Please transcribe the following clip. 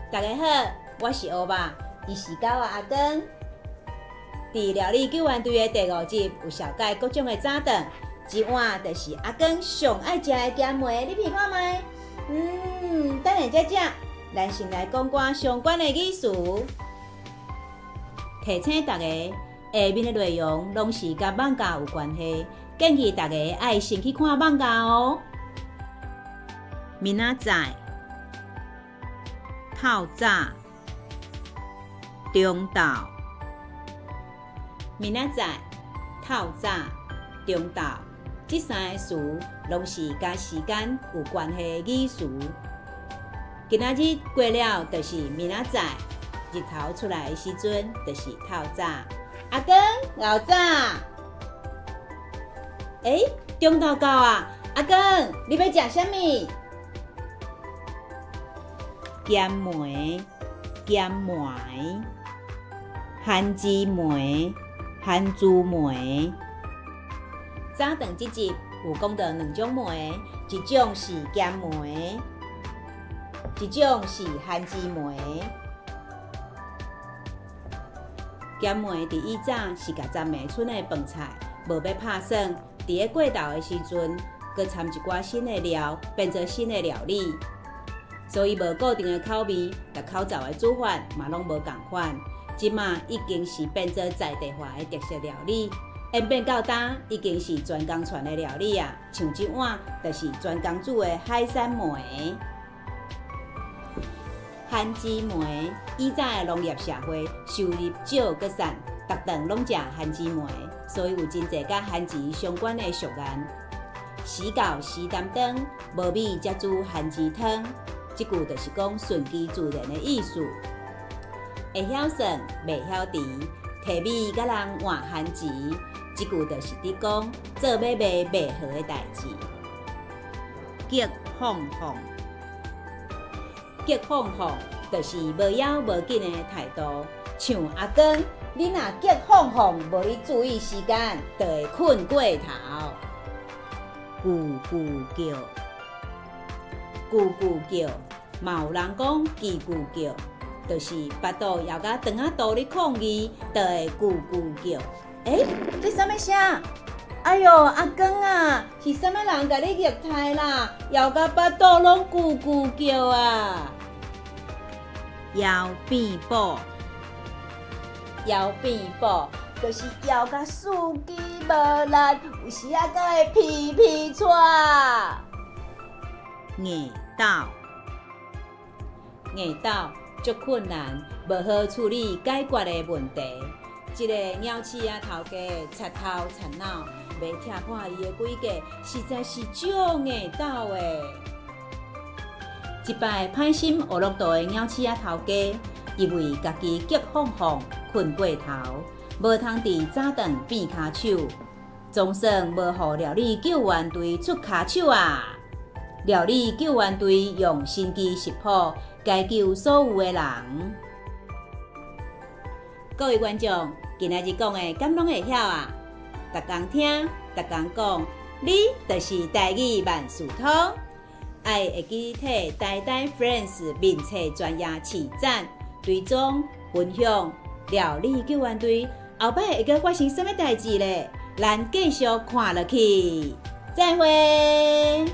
大家好，我是烏肉，伊是狗仔阿光。佇料理救援隊的第五集有紹介各種的早頓，這碗就是阿光上愛食的鹹糜，你聞看覓？等下才食，咱先來講寡相關的語詞。提醒大家，下面的內容攏是佮艋舺有關係，建議大家愛先去看艋舺哦。明仔載、透早、中晝。明仔載、透早、中晝，這三个詞攏是佮時間有關係的語詞。今仔日過了，就是明仔載；日頭出來的時陣，就是透早。阿光，𠢕早。欸，中晝到啊！阿光，你欲食啥物？鹹糜、鹹糜、番薯糜、番薯糜。早頓這集有講到兩種糜，一種是鹹糜，一種是番薯糜。鹹糜佇以早是共雜糜賰的飯菜，無欲拍算，佇咧過頭的時陣，閣摻一寡新的料，變做新的料理。所以無固定的口味，佮口罩的煮法嘛攏無仝款。這馬已經是變做在地化的特色料理，演變到今已經是全工傳的料理啊。像這碗就是專工煮的海產糜、番薯糜。以早的農業社會，收入少閣散，逐頓攏食番薯糜，所以有真濟佮番薯相關的俗諺。時到時擔當，無米才煮番薯湯。這句就是講順其自然的意思。會曉算，袂曉遲，提米佮人換番薯，這句就是佇講做買賣袂好的代誌。激放放，激放放，就是無枵無緊的態度。像阿光，你若激放放，無咧注意時間，就會睏過頭。咕咕叫，咕咕叫，嘛有人講嘰咕叫，就是腹肚枵甲腸仔肚咧抗議，就會咕咕叫。欸，這啥物聲？哎喲，阿光啊，是啥物人共你虐待啦？枵甲腹肚攏咕咕叫啊！枵變寶，枵變寶，就是枵甲四肢無力，有時仔閣會皮皮掣。硬鬥，硬鬥，足困難，無好處理解決的問題。這個鳥鼠仔頭家賊頭賊腦，欲拆破伊的詭計，實在是足硬鬥的。這擺歹心烏樂道的鳥鼠仔頭家，因為家己激放放，睏過頭，無通佇早頓變跤手，總算無予料理救援隊出跤手啊！料理救援隊用神奇食譜解救所有的人。各位觀眾，今仔日講的敢攏會曉啊？逐工聽，逐工講，你就是台語萬事通。愛會記替台台 Friends 面冊專頁揤讚、追蹤、分享，料理救援隊後擺會閣發生啥物代誌咧？咱繼續看落去，再會。